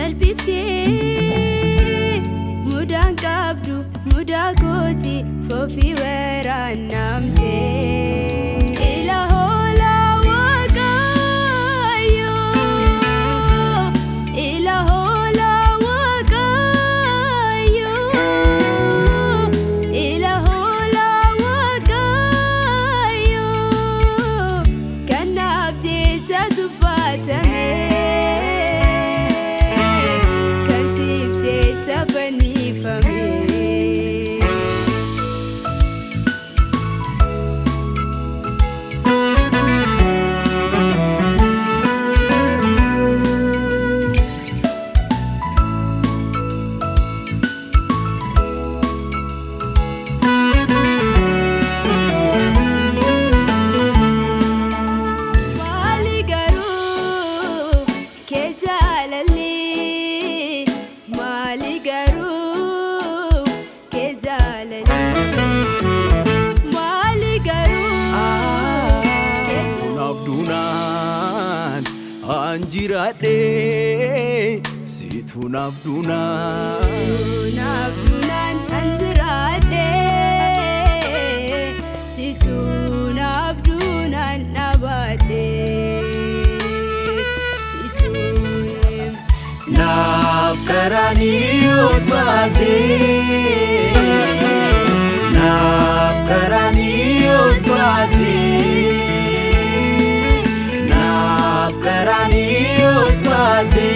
Salphiftee mudaan qabdu mudaa kooti foofii waraannamtee. Ila hoolaa Waaqayyoo, ila hoolaa Waaqayyoo, ila hoolaa Waaqayyoo, kanaaf jecha tuffatame, kan siif jecha fannifame. Maali garuu kee jaalalli, maali garuu kee jaalalli, maali garuu kee. Tunaaf duunaan an jiraadhe, si tunaaf duunaan. Tunaaf duunaan an jiraadhe, si tunaaf duunaan dhaabadhe, si tunaaf. Naaf karaanii utbaate, naaf karaanii utbaate, naaf karaanii utbaate.